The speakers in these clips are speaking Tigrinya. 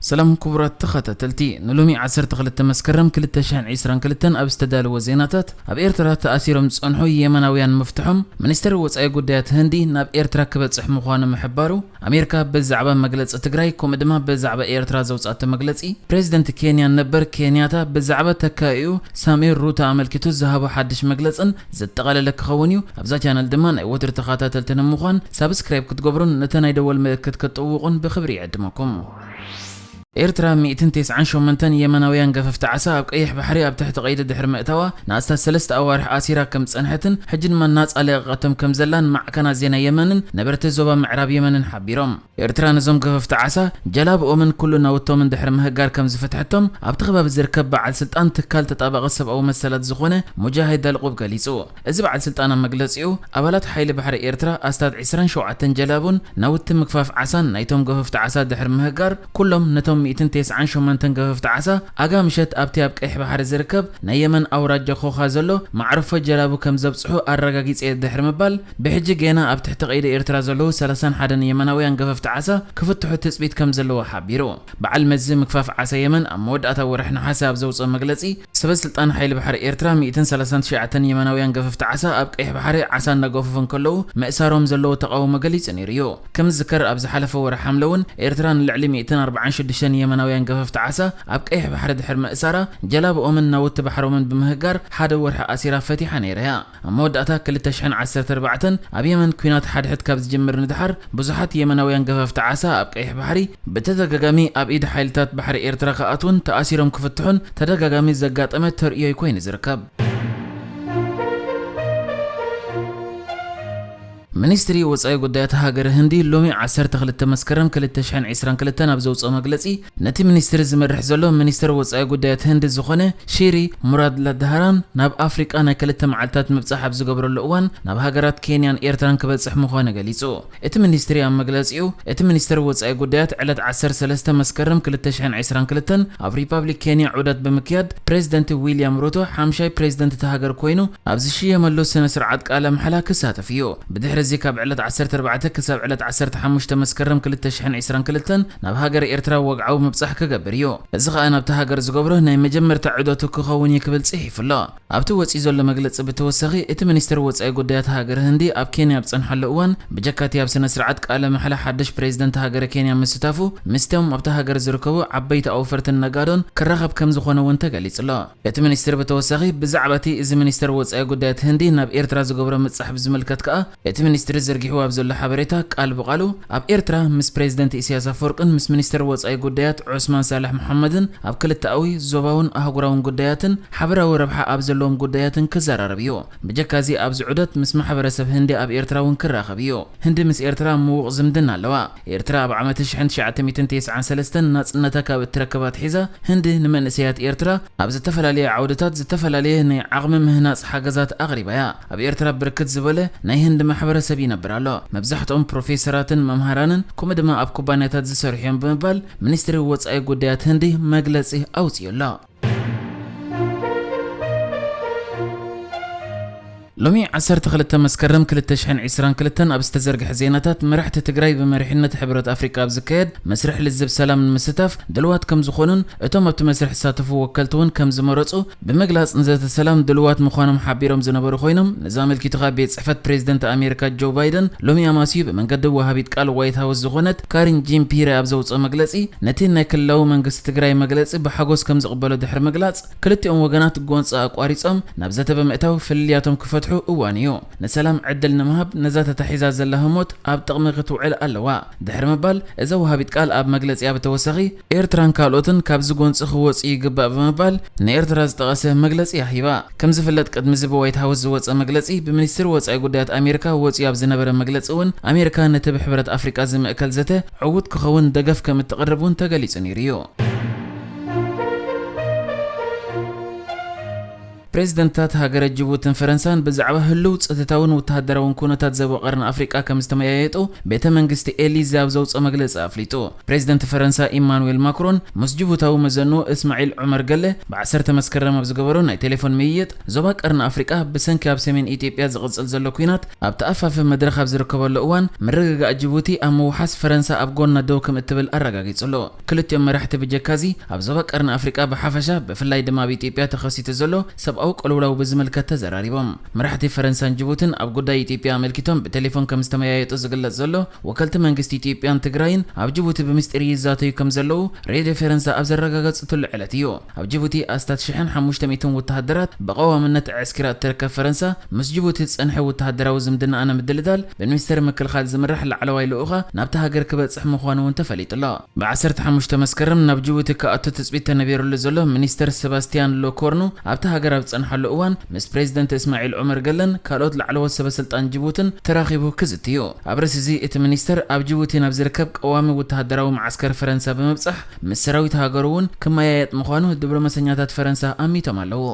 ሰላም ክቡራት ተኸታተልቲ፣ ንሎሚ ዓሰርተ ክልተ መስከረም ክልተ ሽሕን ዕስራን ክልተን ኣብ ዝተዳለወ ዜናታት፣ ኣብ ኤርትራ ተኣሲሮም ዝጸንሑ የመናውያን ምፍትሖም፣ ሚኒስተር ወጻኢ ጉዳያት ህንዲ ናብ ኤርትራ ክበጽሕ ምዃኑ ምሕባሩ፣ ኣሜሪካ ብዛዕባ መግለጺ ትግራይ፣ ከምኡ ድማ ብዛዕባ ኤርትራ ዘውጻእቶ መግለጺ፣ ፕሬዚደንት ኬንያ ነበር ኬንያታ ብዛዕባ ተካኢኡ ሳሚር ሩታ ኣመልኪቱ ዝሃቦ ሓድሽ መግለጽን ዘጠቓለለ ክኸውን እዩ። ኣብዛ ቻነል ድማ ናይ ወትሩ ተኸታተልቲ ንምዃን ሳብስክራይብ ክትገብሩን ነቲ ናይ ደወል ምልክት ክትጥውቑን ብኽብሪ ይዕድመኩም። ኤርትራ ሚእትን ተስዓን ሸሞንተን የመናውያን ገፈፍቲ ዓሳ ኣብ ቀይሕ ባሕሪ ኣብ ትሕቲ ቀይዲ ድሕሪ ምእታዋ ንኣስታት ሰለስተ ኣዋርሕ ኣሲራ ከም ዝጸንሐትን ሕጂ ድማ ናጻ ለቂቓቶም ከም ዘላን ማዕከናት ዜና የመንን ነበርቲ ዞባ ምዕራብ የመንን ሓቢሮም። ኤርትራ ነዞም ገፈፍቲ ዓሳ ጀላብኦምን ኩሉ ናውቶምን ድሕሪ ምህጋር ከም ዝፈትሐቶም ኣብቲ ከባቢ ዝርከብ በዓል ስልጣን ትካል ተጣባቒ ሰብኣዊ መሰላት ዝኾነ ሙጃሂድ ኣልቁብ ገሊጹ። እዚ በዓል ስልጣን ኣብ መግለጺኡ፣ ኣባላት ሓይሊ ባሕሪ ኤርትራ ኣስታት ዕስራን ሸውዓተን ጀላቡን ናውቲ ምግፋፍ ዓሳን ናይቶም ገፈፍቲ ዓሳ ድሕሪ ምህጋር፣ ኩሎም ነቶም ሚእትን ተስዓን ሸሞንተን ገፈፍቲ ዓሳ ኣጋ ምሸት ኣብቲ ኣብ ቀይሕ ባሕሪ ዝርከብ ናይ የመን ኣውራጃ ኮኻ ዘሎ መዕርፎ ጀላቡ ከም ዘብጽሑ ኣረጋጊጸ ድሕሪ ምባል፣ ብሕጂ ጌና ኣብ ትሕቲ ቀይዲ ኤርትራ ዘለዉ ሰላሳን ሓደን የመናውያን ገፈፍቲ ዓሳ ክፍትሑ ትጽቢት ከም ዘለዎ ሓቢሩ። በዓል መዚ ምግፋፍ ዓሳ የመን ኣብ መወዳእታ ወርሒ ነሓሰ ኣብ ዘውጽኦ መግለጺ፣ ሰበ ስልጣን ሓይሊ ባሕሪ ኤርትራ ሚእትን ሰላሳን ትሽዓተን የመናውያን ገፈፍቲ ዓሳ ኣብ ቀይሕ ባሕሪ ዓሳ እናገፈፉ እንከለዉ ምእሳሮም ዘለዎ ተቓውሞ ገሊጹ ነይሩ እዩ። ከም ዝዝከር፣ ኣብ ዝሓለፈ ወርሒ ሓምለ እውን ኤርትራ ንልዕሊ ሚእትን ኣርባዓን ሽዱሽተን የመናውያን ገፈፍቲ ዓሳ ኣብ ቀይሕ ባሕሪ ድሕሪ ምእሳራ፣ ጀላብኦምን ናውቲ ባሕሮምን ብምህጋር ሓደ ወርሒ ኣሲራ ፈቲሓ ነይራ እያ። ኣብ መወዳእታ ክልተ ሽሕን ዓሰርተ ኣርባዕተን ኣብ የመን ኲናት ሓድሕድ ካብ ዝጅምር ንድሓር፣ ብዙሓት የመናውያን ገፈፍቲ ዓሳ ኣብ ቀይሕ ባሕሪ ብተደጋጋሚ ኣብ ኢድ ሓይልታት ባሕሪ ኤርትራ ክኣትዉን ተኣሲሮም ክፍትሑን ተደጋጋሚ ዘጋጠመ ተርእዮ ኮይኑ ዝርከብ። ሚኒስትሪ ወጻኢ ጉዳያት ሃገረ ህንዲ ሎሚ ዓሰርተ ክልተ መስከረም ክልተ ሽሕን ዕስራን ክልተን ኣብ ዘውጽኦ መግለጺ፣ ነቲ ሚኒስትሪ ዝመርሕ ዘሎ ሚኒስተር ወጻኢ ጉዳያት ህንዲ ዝኾነ ሺሪ ሙራድ ላድሃራን ናብ ኣፍሪቃ ናይ ክልተ መዓልታት ምብጻሕ ኣብ ዝገብረሉ እዋን ናብ ሃገራት ኬንያን ኤርትራን ክበጽሕ ምዃኑ ገሊጹ። እቲ ሚኒስትሪ ኣብ መግለጺኡ፣ እቲ ሚኒስተር ወጻኢ ጉዳያት ዕለት ዓሰርተ ሰለስተ መስከረም ክልተ ሽሕን ዕስራን ክልተን ኣብ ሪፓብሊክ ኬንያ ዑደት ብምክያድ ፕሬዚደንት ዊልያም ሩቶ ሓምሻይ ፕሬዚደንት እታ ሃገር ኮይኑ ኣብ ዝሽየመሉ ስነ ስርዓት ቃለ መሓላ ክሳተፍ እዩ። ብድሕሪ እዚ ካብ ዕለት ዓሰርተ ኣርባዕተ ክሳብ ዕለት ዓሰርተ ሓሙሽተ መስከረም ክልተ ሽሕን ዕስራን ክልተን ናብ ሃገር ኤርትራ ወግዓዊ ምብጻሕ ክገብር እዩ። እዚ ከኣ ናብቲ ሃገር ዝገብሮ ናይ መጀመርታ ዑደቱ ክኸውን እዩ ክብል ጽሒፉ ኣሎ። ኣብቲ ወጺኡ ዘሎ መግለጺ ብተወሳኺ፣ እቲ ሚኒስተር ወጻኢ ጉዳያት ሃገር ህንዲ ኣብ ኬንያ ኣብ ዝጸንሓሉ እዋን፣ ብጀካቲ ኣብ ስነ ስርዓት ቃለ መሓላ ሓድሽ ፕሬዚደንት ሃገረ ኬንያ ምስታፉ፣ ምስቶም ኣብታ ሃገር ዝርከቡ ዓበይቲ ኣውፈርትን ነጋዶን ክራኸብ ከም ዝኾነ እውን ተገሊጹ ኣሎ። እቲ ሚኒስትሪ ብተወሳኺ ብዛዕባ እቲ እዚ ሚኒስተር ወጻኢ ጉዳያት ህንዲ ናብ ኤርትራ ዝገብሮ ምብጻሕ ብዝምልከት ከኣ፣ እቲ ሚኒስትሪ ዘርጊሕዎ ኣብ ዘሎ ሓበሬታ ቃል ብቓሉ፣ ኣብ ኤርትራ ምስ ፕሬዚደንት ኢሳያስ ኣፈወርቅን ምስ ሚኒስተር ወጻኢ ጉዳያት ዑስማን ሳልሕ መሓመድን ኣብ ክልተኣዊ፣ ዞባውን ኣህጉራውን ጉዳያትን ሓበራዊ ረብሓ ኣብ ዘለዎም ጉዳያትን ክዘራረብ እዩ። ብጀካ እዚ ኣብዚ ዑደት ምስ ማሕበረሰብ ህንዲ ኣብ ኤርትራ እውን ክራኸብ እዩ። ህንዲ ምስ ኤርትራ ምዉቕ ዝምድና ኣለዋ። ኤርትራ ኣብ ዓመት ሽሕን ትሽዓተ ሚእትን ተስዓን ሰለስተን ናጽነታ ካብ እትረክብ ኣትሒዛ፣ ህንዲ ንመንእሰያት ኤርትራ ኣብ ዝተፈላለየ ዓውድታት ዝተፈላለየ ናይ ዓቕሚ ምህናጽ ሓገዛት ኣቕሪባ እያ። ኣብ ኤርትራ ብርክት ዝበለ ናይ ህንዲ ማሕበረሰብ ይነብር ኣሎ። መብዛሕትኦም ፕሮፌሰራትን መምሃራንን፣ ከምኡ ድማ ኣብ ኩባንያታት ዝሰርሑ እዮም ብምባል ሚኒስትሪ ወጻኢ ጉዳያት ህንዲ መግለጺ ኣውጺኡ ኣሎ። ሎሚ ዓሰርተ ክልተ መስከረም ክልተ ሽሕን ዕስራን ክልተን ኣብ ዝተዘርግሐ ዜናታት፣ መራሕቲ ትግራይ ብመሪሕነት ሕብረት ኣፍሪቃ ኣብ ዝካየድ መስርሕ ልዝብ ሰላም ንምስታፍ ድልዋት ከም ዝኾኑን እቶም ኣብቲ መስርሕ ዝሳተፉ ወከልቲ እውን ከም ዝመረጹ ብምግላጽ፣ ንዘተ ሰላም ድልዋት ምዃኖም ሓቢሮም ዝነበሩ ኮይኖም፣ ነዚ ኣመልኪቱ ከኣ ቤት ጽሕፈት ፕሬዚደንት ኣሜሪካ ጆ ባይደን ሎሚ ኣማስዩ ብመንገዲ ወሃቢት ቃል ዋይት ሃውስ ዝኾነት ካሪን ጂን ፒረ ኣብ ዘውጽኦ መግለጺ፣ ነቲ ናይ ክልላዊ መንግስቲ ትግራይ መግለጺ ብሓጎስ ከም ዝቕበሎ ድሕሪ ምግላጽ፣ ክልቲኦም ወገናት ጎንጺ ኣቋሪጾም ናብ ዘተ ብምእታው ፍልልያቶም ክፈትሑ እዋን እዩ። ንሰላም ዕድል ንምሃብ ነዛ ተታሒዛ ዘላ ህሞት ኣብ ጥቕሚ ክትውዕል ኣለዋ ድሕሪ ምባል፣ እዛ ወሃቢት ቃል ኣብ መግለጺኣ ብተወሳኺ፣ ኤርትራን ካልኦትን ካብዚ ጎንጺ ክወጽኡ ይግባእ ብምባል ንኤርትራ ዝጠቐሰ መግለጺ እያ ሂባ። ከም ዝፍለጥ፣ ቅድሚ እዚ ብዋይት ሃውስ ዝወጸ መግለጺ፣ ብሚኒስትሪ ወጻኢ ጉዳያት ኣሜሪካ ወጺኡ ኣብ ዝነበረ መግለጺ እውን፣ ኣሜሪካ ነቲ ብሕብረት ኣፍሪቃ ዝምእከል ዘተ ዕዉት ክኸውን ደገፍ ከም እትቕርብ እውን ተገሊጹ ነይሩ እዩ። ፕሬዚደንታት ሃገረ ጅቡትን ፈረንሳን ብዛዕባ ህልው ጸጥታውን ወተሃደራውን ኩነታት ዞባ ቀርኒ ኣፍሪቃ ከም ዝተመያየጡ ቤተ መንግስቲ ኤሊዜ ኣብ ዘውፅኦ መግለጺ ኣፍሊጡ። ፕሬዚደንት ፈረንሳ ኢማኑኤል ማክሮን ምስ ጅቡታዊ መዘኑ እስማዒል ዑመር ገለ ብ ዓሰርተ መስከረም ኣብ ዝገበሮ ናይ ቴሌፎን ምይይጥ፣ ዞባ ቀርኒ ኣፍሪቃ ብሰንኪ ኣብ ሰሜን ኢትዮጵያ ዝቕጽል ዘሎ ኲናት ኣብቲ ኣፋፍህ መድረኽ ኣብ ዝርከበሉ እዋን፣ ምርግጋእ ጅቡቲ ኣብ ምውሓስ ፈረንሳ ኣብ ጎና ደው ከም እትብል ኣረጋጊጹ ኣሎ። ክልቲኦም መራሕቲ ብጀካዚ ኣብ ዞባ ቀርኒ ኣፍሪቃ ብሓፈሻ፣ ብፍላይ ድማ ኣብ ኢትዮጵያ ተኸሲቱ ዘሎ ሰብኣዊ ቅልውላው ብዝምልከት ተዘራሪቦም። መራሕቲ ፈረንሳን ጅቡትን ኣብ ጉዳይ ኢትዮጵያ ኣመልኪቶም ብቴሌፎን ከም ዝተመያየጡ ዝግለጽ ዘሎ፣ ወከልቲ መንግስቲ ኢትዮጵያን ትግራይን ኣብ ጅቡቲ ብምስጢር ይዛተዩ ከም ዘለዉ ሬድዮ ፈረንሳ ኣብ ዘረጋገጸትሉ ዕለት እዩ። ኣብ ጅቡቲ ኣስታት ሽሕን ሓሙሽተ ሚእትን ወተሃደራት ብቐዋምነት ኣዕስኪራ እትርከብ ፈረንሳ፣ ምስ ጅቡቲ ዝጸንሐ ወተሃደራዊ ዝምድናኣ ንምድልዳል ብሚኒስተር ምክልኻል ዝምራሕ ላዕለዋይ ልኡኻ ናብታ ሃገር ክበጽሕ ምዃኑ እውን ተፈሊጡ ኣሎ። ብ ዓሰርተ ሓሙሽተ መስከረም ናብ ጅቡቲ ክኣቱ ትጽቢት ተነቢሩሉ ዘሎ ሚኒስተር ሰባስቲያን ሎኮርኑ ኣብታ ሃገር ኣብ ዝጸንሓሉ እዋን፣ ምስ ፕሬዚደንት እስማዒል ዑመር ገለን ካልኦት ላዕለዎት ሰበ ስልጣን ጅቡትን ተራኺቡ ክዝቲ እዩ። ኣብ ርእሲ እዚ፣ እቲ ሚኒስተር ኣብ ጅቡቲ ናብ ዝርከብ ቀዋሚ ወተሃደራዊ መዓስከር ፈረንሳ ብምብጻሕ፣ ምስ ሰራዊት ሃገሩ እውን ክመያየጥ ምዃኑ ዲፕሎማሰኛታት ፈረንሳ ኣሚቶም ኣለዉ።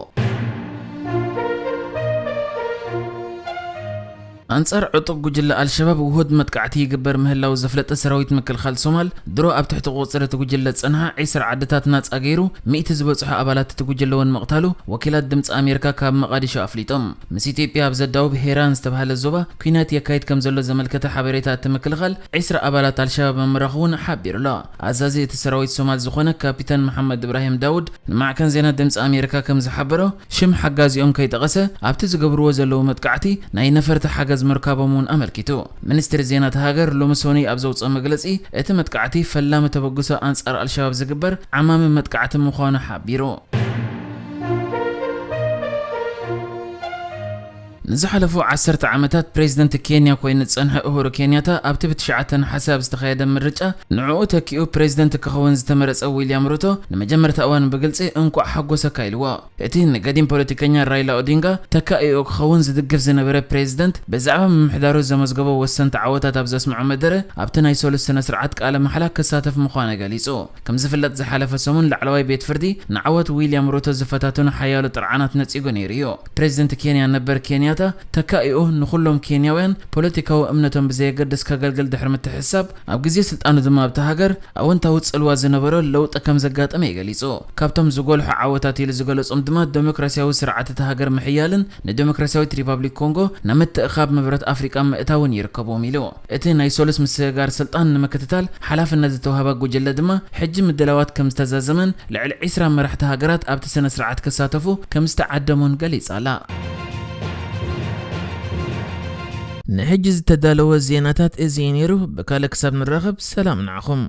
ኣንጻር ዕጡቕ ጉጅለ ኣልሸባብ ውሁድ መጥቃዕቲ ይግበር ምህላው ዘፍለጠ ሰራዊት ምክልኻል ሶማል፣ ድሮ ኣብ ትሕቲ ቁጽሪ እቲ ጉጅለ ዝጸንሓ ዒስራ ዓድታት ናጻ ገይሩ፣ ሚእቲ ዝበጽሑ ኣባላት እቲ ጉጅለ እውን ምቕታሉ ወኪላት ድምጺ ኣሜሪካ ካብ መቓዲሾ ኣፍሊጦም። ምስ ኢትዮጵያ ኣብ ዘዳውብ ሄራን ዝተባህለ ዞባ ኲናት የካይድ ከም ዘሎ ዘመልከተ ሓበሬታ እቲ ምክልኻል፣ ዒስራ ኣባላት ኣልሸባብ ምምራኹ እውን ሓቢሩ ኣሎ። ኣዛዚ እቲ ሰራዊት ሶማል ዝኾነ ካፒታን መሓመድ እብራሂም ዳውድ ንማዕከን ዜና ድምጺ ኣሜሪካ ከም ዝሓበሮ፣ ሽም ሓጋዚኦም ከይጠቐሰ፣ ኣብቲ ዝገብርዎ ዘለዉ መጥቃዕቲ ናይ ነፈርቲ ሓገዝ ምርካቦም እውን ኣመልኪቱ። ሚኒስትሪ ዜና እታ ሃገር ሎሚ ሰኑይ ኣብ ዘውፅኦ መግለፂ፣ እቲ መጥቃዕቲ ፈላሚ ተበግሶ ኣንጻር ኣልሸባብ ዝግበር ዓማሚ መጥቃዕቲ ምዃኑ ሓቢሩ። ንዝሓለፉ ዓሰርተ ዓመታት ፕሬዚደንት ኬንያ ኮይኑ ዝጸንሐ ኡሁሩ ኬንያታ፣ ኣብቲ ብትሽዓተ ነሓሰ ኣብ ዝተኻየደ ምርጫ ንዕኡ ተኪኡ ፕሬዚደንት ክኸውን ዝተመረጸ ዊልያም ሩቶ፣ ንመጀመርታ እዋን ብግልጺ እንቋዕ ሓጎሰካ ኢልዎ። እቲ ንገዲም ፖለቲከኛ ራይላ ኦዲንጋ ተካኢኡ ክኸውን ዝድግፍ ዝነበረ ፕሬዚደንት፣ ብዛዕባ ምምሕዳሩ ዘመዝገቦ ወሰንቲ ዓወታት ኣብ ዘስምዖ መደረ፣ ኣብቲ ናይ ሰሉስ ስነ ስርዓት ቃለ ማሕላ ክሳተፍ ምዃኑ ገሊጹ። ከም ዝፍለጥ፣ ዝሓለፈ ሰሙን ላዕለዋይ ቤት ፍርዲ ንዓወት ዊልያም ሩቶ ዝፈታተኑ ሓያሎ ጥርዓናት ነጺጉ ነይሩ እዩ። ፕሬዚደንት ኬንያ ነበር ኬንያታ፣ ተካኢኡ ንኹሎም ኬንያውያን ፖለቲካዊ እምነቶም ብዘየገድስ ከገልግል ድሕሪ ምትሕስሳብ፣ ኣብ ግዜ ስልጣኑ ድማ ኣብታ ሃገር ኣወንታዊ ጽልዋ ዝነበሮ ለውጢ ከም ዘጋጠመ እዩ ገሊጹ። ካብቶም ዝጎልሑ ዓወታት ኢሉ ዝገለጾም ድማ፣ ዴሞክራሲያዊ ስርዓት እታ ሃገር ምሕያልን ንዴሞክራሲያዊት ሪፓብሊክ ኮንጎ ናብ ምትእኻብ ምብረት ኣፍሪቃ ምእታውን ይርከብዎም ኢሉ። እቲ ናይ ሰሉስ ምስግጋር ስልጣን ንምክትታል ሓላፍነት ዝተዋህባ ጉጅለ ድማ፣ ሕጂ ምድላዋት ከም ዝተዛዘመን ልዕሊ ዒስራ መራሕቲ ሃገራት ኣብቲ ስነ ስርዓት ክሳተፉ ከም ዝተዓደሙን ገሊጻ ኣላ። ንሕጂ ዝተዳለወ ዜናታት እዚ እዩ ነይሩ። ብካልእ ክሳብ ንራኸብ፣ ሰላም ንዓኹም።